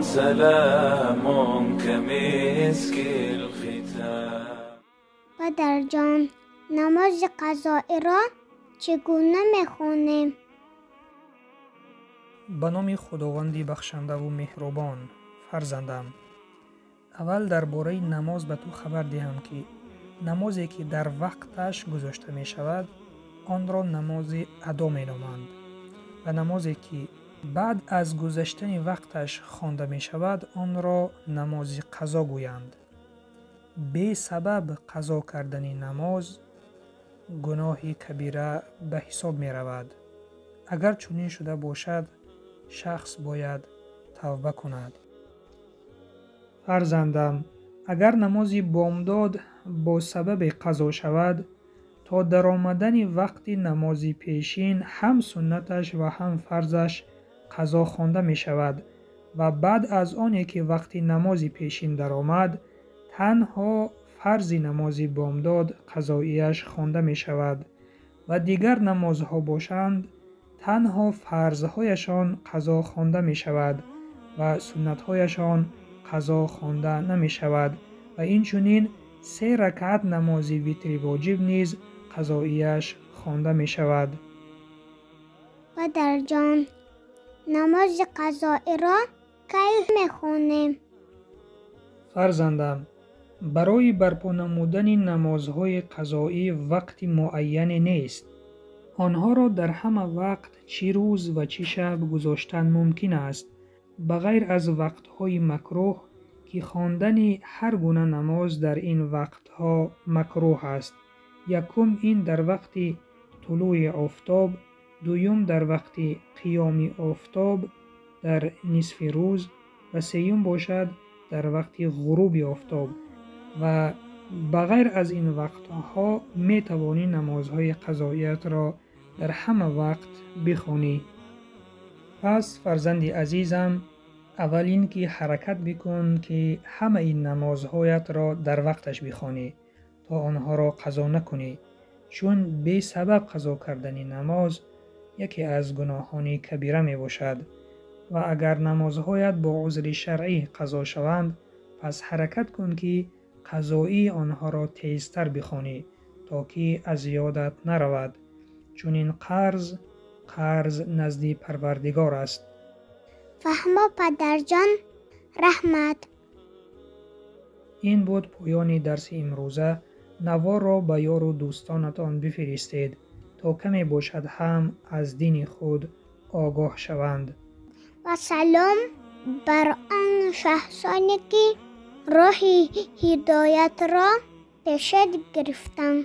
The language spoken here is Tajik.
سلام كمسك الختام. Падарҷон, намози қазоиро чӣ гуна мехонем? Ба номи Худованди бахшандаву меҳрубон. Фарзандам, аввал дар бораи намоз ба ту хабар диҳам, ки намозе, ки дар вақташ гузошта мешавад, онро намози адо меноманд ва намозе, ки баъд аз гузаштани вақташ хонда мешавад, онро намози қазо гӯянд. Бесабаб қазо кардани намоз гуноҳи кабира ба ҳисоб меравад. Агар чунин шуда бошад, шахс бояд тавба кунад. Фарзандам, агар намози бомдод бо сабабе қазо шавад, то даромадани вақти намози пешин ҳам суннаташ ва ҳам фарзаш қазо хонда мешавад ва баъд аз оне ки вақти намози пешин даромад, танҳо фарзи намози бомдод қазоияш хонда мешавад ва дигар намозҳо бошанд, танҳо фарзҳояшон қазо хонда мешавад ва суннатҳояшон қазо хонда намешавад ва инчунин 3 ракат намози витри воҷиб низ қазоияш хонда мешавад. Падарҷон, намози қазоиро кай мехонем? Фарзандам, барои барпо намудани намозҳои қазоӣ вақти муайяне нест. Онҳоро дар ҳама вақт, чӣ рӯз ва чӣ шаб гузоштан мумкин аст, ба ғайр аз вақтҳои макрӯҳ, ки хондани ҳар гуна намоз дар ин вақтҳо макрӯҳ аст. Якум ин дар вақти тулӯи офтоб, дуюм дар вақти қиёми офтоб дар нисфи рӯз ва сеюм бошад дар вақти ғуруби офтоб. Ва ба ғайр аз ин вақтҳо метавонӣ намозҳои қазоиятро дар ҳама вақт бихонӣ. Пас фарзанди азизам, аввал ин ки ҳаракат бикун, ки ҳамаи намозҳоятро дар вақташ бихонӣ, то онҳоро қазо накунӣ, чун бесабаб қазо кардани намоз яке аз гуноҳони кабира мебошад. Ва агар намозҳоят бо узри шаръӣ қазо шаванд, пас ҳаракат кун, ки қазоии онҳоро тезтар бихонӣ, то ки аз ёдат наравад, чун ин қарз қарз назди Парвардигор аст. Фаҳмо, падарҷон, раҳмат. Ин буд поёни дарси имрӯза. Наворро ба ёру дӯстонатон бифиристед, то каме бошад ҳам аз дини худ огоҳ шаванд. Ва салом бар он шахсоне, ки роҳи ҳидоятро пеша гирифтанд.